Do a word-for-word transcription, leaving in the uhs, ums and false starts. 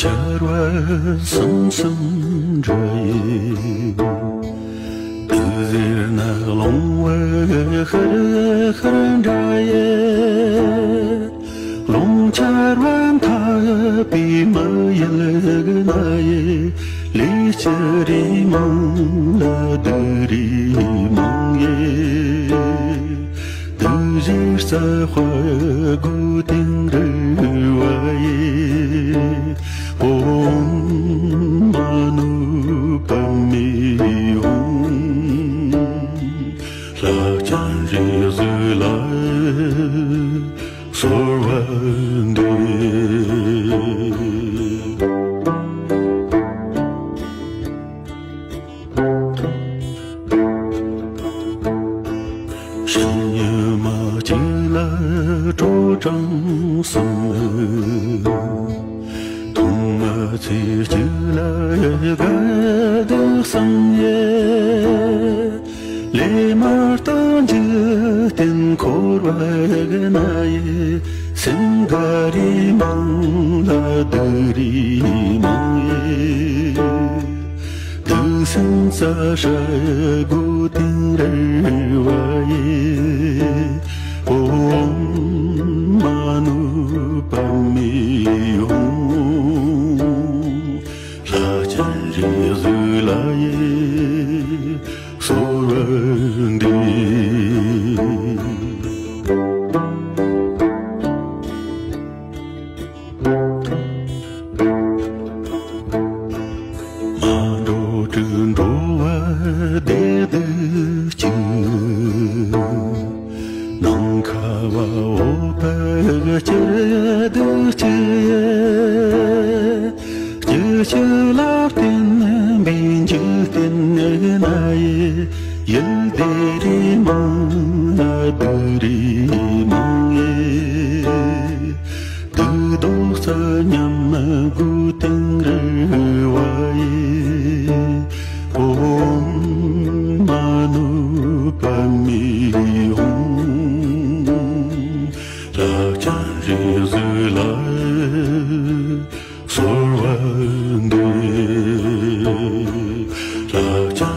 ཆར་བ་སིམ་སིམ་འདྲ་ཡི། དུག་ཟེར་ནག་ལོང་བ་ཤར་ཤར་འདྲ་ཡི། རླུང་ཆར་བ་འཐག་པའི་མི་ཡུལ་ན་ཡི། ལས་ཀྱི་རི་མང་ལ་སྡུག་རི་མང་ཡི། དུག་གཞིའི་རྩ་དཔའ་དགུ་སྟེང་རི་བ་ཡི། ཨོཾ་མ་ཎི་པདྨེ་ཧཱུྃ། ལྷ་སྤྱན་རས་གཟིགས་ལ་གསོལ་བ་འདེབས། ཕྱི་ཉི་མ་གཅིག་ལ་དྲོ་གྲང་གསུམ། ཐུང་མ་ཚེས་གཅིག་ལ་དགའ་སྡུག་གསུམ་ཡི། ལས་མར་བཏང་འཇིག་རྟེན་འཁོར་བ་ན་ཡི། སེམས་དགའ་རི་མང་ལ་སྡུག་རི་མང་ཡི། དུག་སེམས་རྩ་ཧྲལ་དགུ་སྟེང་རི་བ་ཡི། ཨོཾ་མ་ཎི་པདྨེ་ཧཱུྃ། ལྷ་སྤྱན་རས་གཟིགས་ལ་ཡི་གསོལ་བ་འདེབས། མ་འགྲོ་དྲུག་འགྲོ་བ་བདེ་སྡུག་གཅིག། ནམ་མཁའ་བ་འོད་དཔག་སྐྱིད་སྡུག་གཅིག་ཡི། སྐྱིད་ཤོས་ལ་བརྟེན་པའི་འཇིག་རྟེན་ན་ཡི། ཡུལ་བདེ་རི་མང་ན་སྡུག་རི་མང་ཡི། དུག་ལྡོག་རྩ་མཉམ་དགུ་སྟེང་རི་བ་ཡི། ཨོཾ་མ་ཎི་པདྨེ་ཧཱུྃ། ལྷ་སྤྱན་རས་གཟིགས་ལ་གསོལ་བ་འདེབས། ལྷ་སྤྱན་